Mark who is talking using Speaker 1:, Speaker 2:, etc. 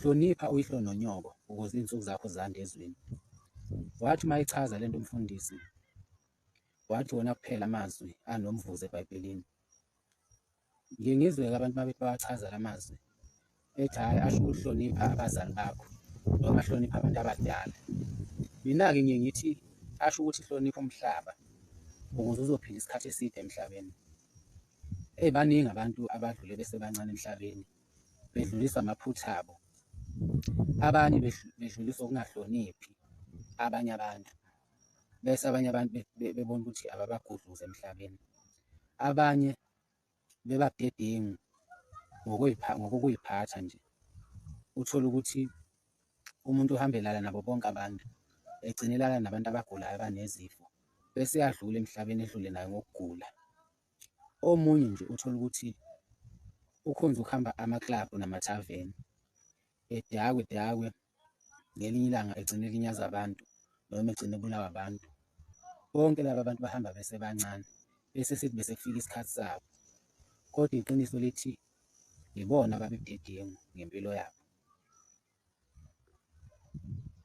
Speaker 1: Hlonipha uyihlo nonyoko ukuze iy'nsuku zakho zande ezweni. Wathi uma echaza lento umfundisi, wathi iwona kuphela amazwi anomvuzo eBhayibhelini. Ngiye ngizwe-ke abantu uma bethi bawachaza la mazwi bethi hhayi asho ukuhlonipha abazali bakho noma hlonipha abantu abadala. Mina-ke ngiye ngithi asho ukuthi hlonipha umhlaba ukuze uzophila isikhathi eside emhlabeni. Eyi, baningi abantu abadlule besebancane emhlabeni bedluliswa amaphutha abo, abanye bedluliswa ukungahloniphi abanye abantu, bese abanye abantu bebona ukuthi ababagudluze emhlabeni. Abanye beba budedengu ngokokuy'phatha nje, uthole ukuthi umuntu uhamba elala nabo bonke abantu egcine elala nabantu abagulayo abanezifo bese eyadlula emhlabeni edlule naye ngokugula. Omunye nje uthole ukuthi ukhonze ukuhamba amaklabhu namathaveni, edakwe edakwe ngelinye ilanga egcine elinyaza abantu noma egcine ebulawa abantu. Bonke laba bantu bahamba besebancane bese sithi bese kufika isikhathi sabo, kodwa iqiniso lithi ibona ababebudedengu ngempilo yabo.